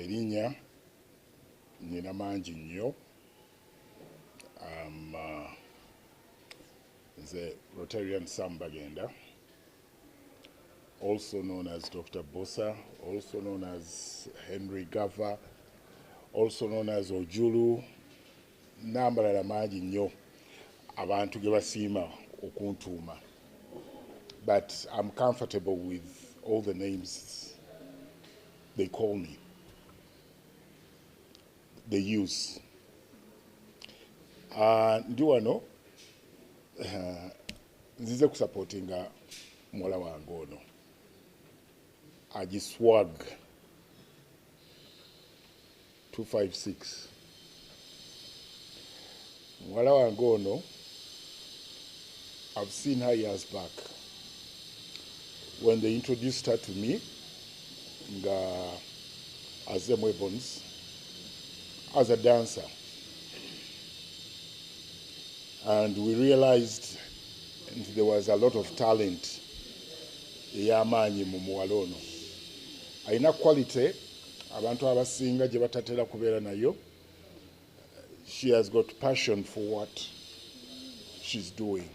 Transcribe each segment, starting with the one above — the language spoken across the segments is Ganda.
Erinnya nina mangi nnyo. Nze Rotarian Sam Bagenda, also known as Dr. Bosa, also known as Henry Gava, also known as Ojulu, n'amalala mangi nnyo abantu ge basiima okuntuuma. But I'm comfortable with all the names they call me, they use. Ndi wano nzize kusupportinga muwala wange ono Agiswag 256. Muwala wange ono, I've seen her years back when they introduced her to me nga azze mu Ebonies as a dancer, and we realized there was a lot of talent ey'amaanyi mu muwala ono. Alina quality abantu abasinga gye batatera kubeera nayo. She has got passion for what she's doing,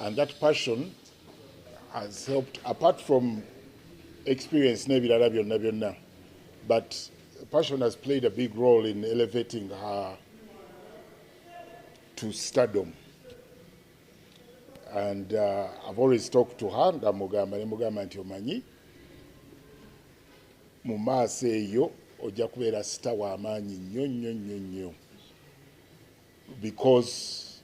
and that passion has helped, apart from experience n'ebirala byonna byonna, but passion has played a big role in elevating her to stardom. And I've always talked to her nga mugamba, ne mugamba nti omanyi mu maaso eyo ojja kubeera star w'amaanyi nnyo nnyo nnyo nnyo because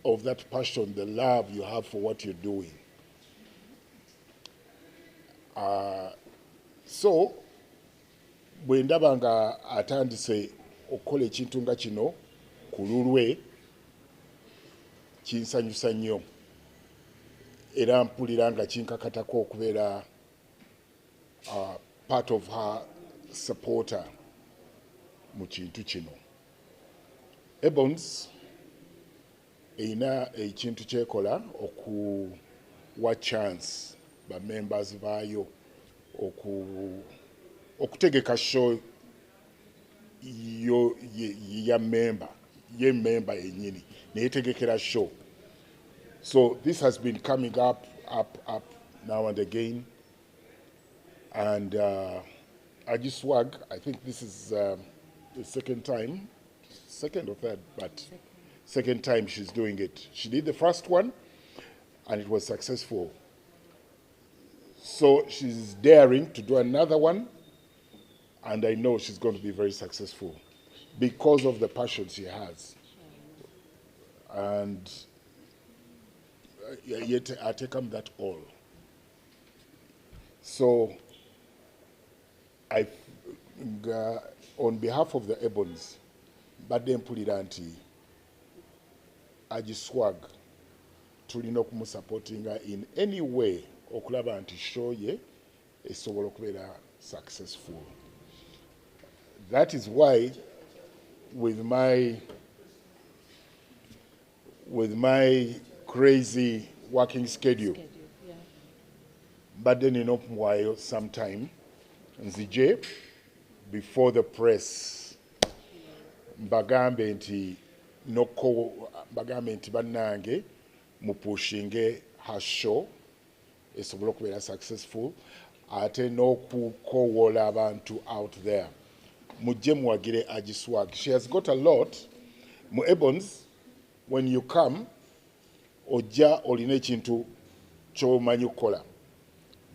of that passion, the love you have for what you're doing. So bwe ndaba nga atandise okukola ekintu nga kino ku lulwe, kinsanyusa nnyo era mpulira nga kinkakatako okubeera part of her supporter mu kintu kino. Ebonies erina ekintu kyekola okuwa chance bamembers baayo okutegeka show yo ya member ye, member yennyini neyetegekera show. So this has been coming up, up, up now and again, and Agiswag, I think this is the second time, second or third, but second time she's doing it. She did the first one and it was successful, so she's daring to do another one, and I know she's going to be very successful because of the passion she has. And yet I take that all. So I, on behalf of the Ebonies, mbadde mpulira nti Agiswag tulina okumusupportinga in any way okulaba nti show ye esobola okubeera successful. That is why with my crazy working schedule, mbadde nina okumuwaayo sometime nzije before the press mbagambe nti noko mbagambe nti bannange mupushinge her show esobole okubeera successful, ate n'okukowoola abantu out there mujje muwagire Agiswag. She has got a lot mu Ebonies. When you come, ojja olina ekintu ky'omanyi okukola,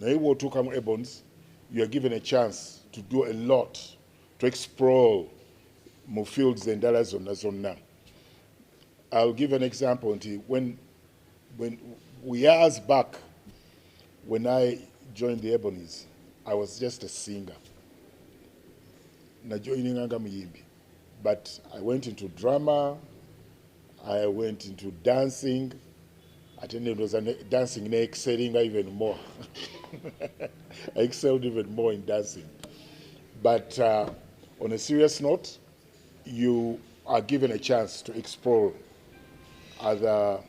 naye bw'otuuka mu Ebonies, you are given a chance to do a lot, to explore mu fields endala zonna zonna. I'll give an example nti when years back when I joined the Ebonies, I was just a singer, najoininga nga muyimbi, but I went into drama, I went into dancing, ate ndowooza dancing ne excellinga even more. I excelled even more in dancing. But on a serious note, you are given a chance to explore other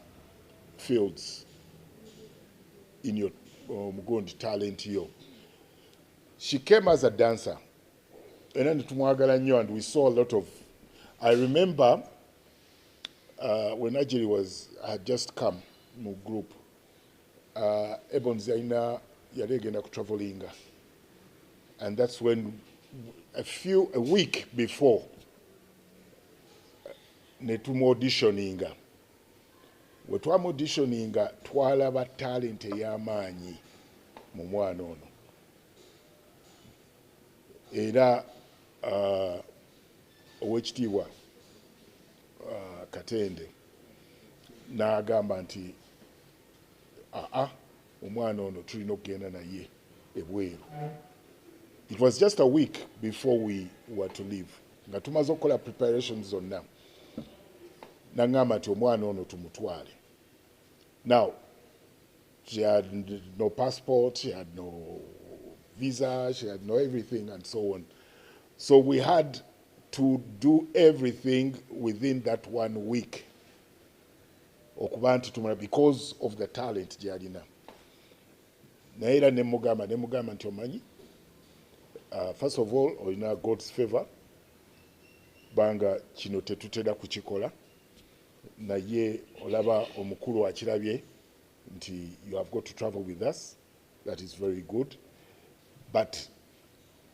fields in your gundi talent yo. She came as a dancer. Era netumwagala nnyo, and we saw a lot of. I remember when Ajiri had just come mu group, Ebons yalina yali egenda ku travelinga, and that's when a week before netumu auditioninga. We twamu auditioninga, twalaba talent ey'amaanyi mu mwana ono. Era owekitiibwa Katende n'agamba nti, "Aa, omwana ono tulina okugenda naye ebweru." It was just a week before we were to leave, nga tumaze okukola preparations zonna, naŋŋamba nti omwana ono tumutwale. Now she had no passport, she had no visa, she had no everything and so on, so we had to do everything within that one week okuba nti tumala, because of the talent gy'alina. Naye era nemugamba nti, "Omanyi, first of all olina God's favor, banga kino tetutera kukikola, naye olaba omukulu akirabye nti you have got to travel with us. That is very good, but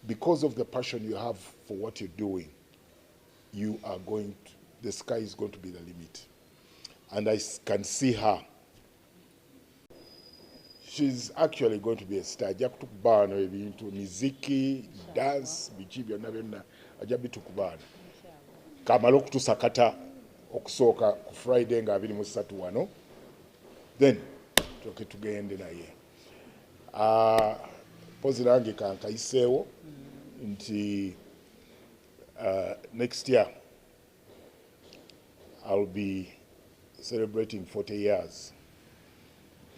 because of the passion you have for what you're doing, you are going to, the sky is going to be the limit." And I can see her, she's actually going to be a star. Ajja kutukuba wano ebintu, miziki, dance, biki byonna byonna ajja bitukuba wano. Kamale okutusakata okusooka ku Friday nga 23 wano, then tuke tugende naye. Pozi nange kankayiseewo nti next year I'll be celebrating 40 years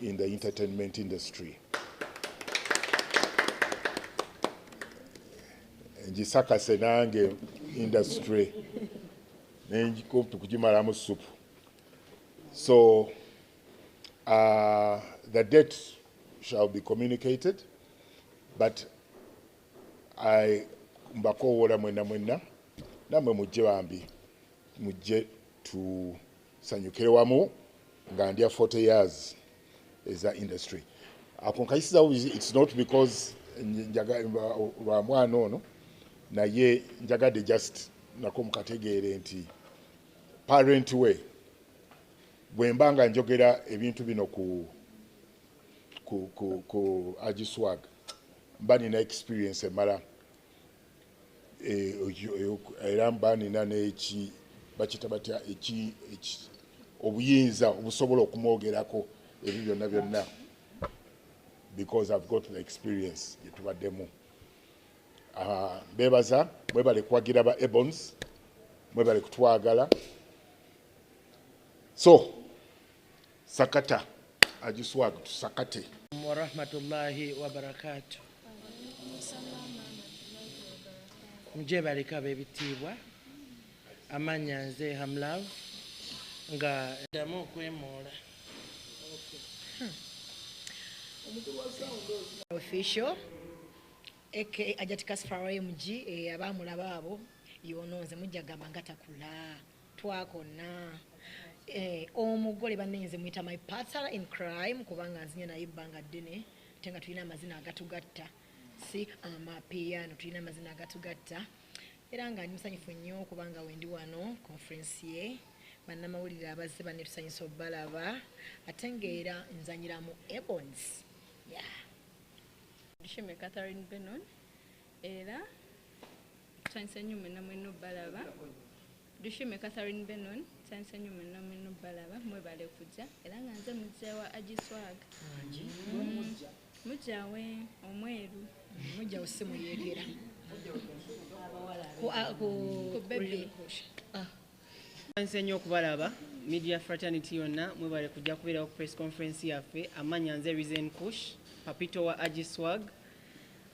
in the entertainment industry. Ngisakase nange industry nenjikumpi kugimalamu supu. So the date shall be communicated, but I mbakowoola mwenna mwenna, nammwe mujje bambi, mujje tusanyukire wamu nga ndya 40 years eza industry. Ako nkayisizawo, it's not because lwa mwana ono, naye njagadde just nako mukategeere nti parent we bwe mba nga njogera ebintu bino ku Agiswag, mba nina experience emala, era mba nina n'eki bakita batya obuyinza obusobola okumwogerako ebyo byonna byonna, because I've got the experience gye tubaddemu. Mbebaza, mwebale kuwagira ba Ebons, mwebale kutwagala. So sakata Agiswag, tusakate. Warahmatullahi wabarakatu. Mugyebaleko ab'ebitiibwa. Amannya nze Hamlove, nga ddamu okwemoola. Official aka Ajati Kasfar MG, abamulaba abo yono nze mujja gamba nga takula twakonna. Omugole bannenze muyita my partner in crime, kubanga nzinye naye ebbanga ddene, ate nga tulina amazina agatugatta, si amapiano, tulina amazina agatugatta. Era nga ndi musanyufu nnyo kubanga wendi wano conference ye bannamawulire abazze banne, tusanyusa obbalaba, ate ng'era nzanyira mu Ebons, yeah. Dushime Catherine Benon, era tusanyuse nnyo mwenna mwenna obbalaba. Dushime Catherine Benon, tusanyuse nnyo mwenna mwenna obbalaba, mwebale kujja. Era nga nze mujja wa Agiswag, mujja we omweru. Mujja wo si muyeekera. Ku baby. Nse nnyo okubalaba, media fraternity yonna, mwebale kujja kubeerawo ku press conference yaffe. Amannya nze Reason Kush, papito wa Agiswag,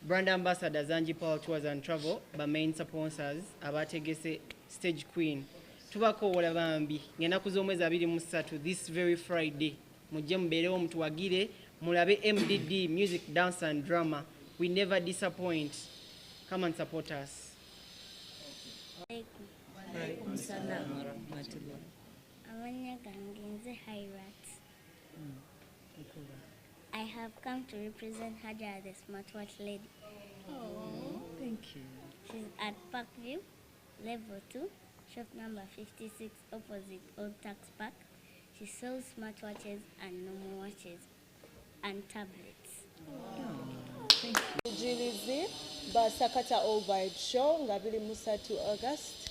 brand ambassador Zanji Power Tours and Travel, ba main sponsors abategese Stage Queen. Tubakoowola bambi ng'ennaku z'omwezi 23, this very Friday, mujje mubeerewo, mutuwagire, mulabe MDD, music, dance and drama. We never disappoint. Come and support us. Alaikum. Waalaikum salaam warahmatullah. Amannya gange nze Hairat. I have come to represent Hajar, the smartwatch lady. Oh, thank you. She's at Parkview, level 2, shop number 56, opposite Old Tax Park. She sells smartwatches and normal watches and tablets. Bujirizi basakata All Vibe Show nga 23 August.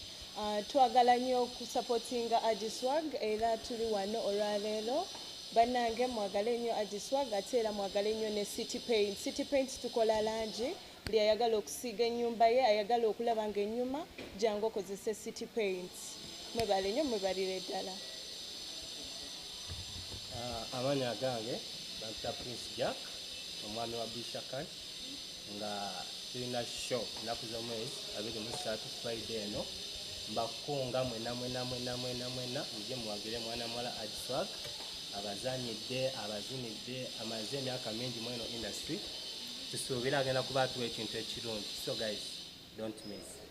Twagala nnyo okusupportinga Agiswag era tuli wano olwaleero. Bannange mwagale nnyo Agiswag ate era mwagale nnyo ne City Paint. City Paint tukola langi, buli ayagala okusiiga ennyumba ye, ayagala okulaba ng'ennyuma, jangu okozese City Paint. Mwebale nnyo, mwebalire ddala. Amannya gange bampita Prince Jack, omwami wa Bisha Cash, nga tulina show ennaku z'omwezi 23 Friday eno. Mbakunga mwena mwena mwena mwena mwena mujje muwagire mwana muwala Agiswag, abazanyidde, abazinidde, amaze emyaka mingi mu eno industry. Tusuubira agenda kuba atuwa ekintu ekirungi. So guys, don't miss.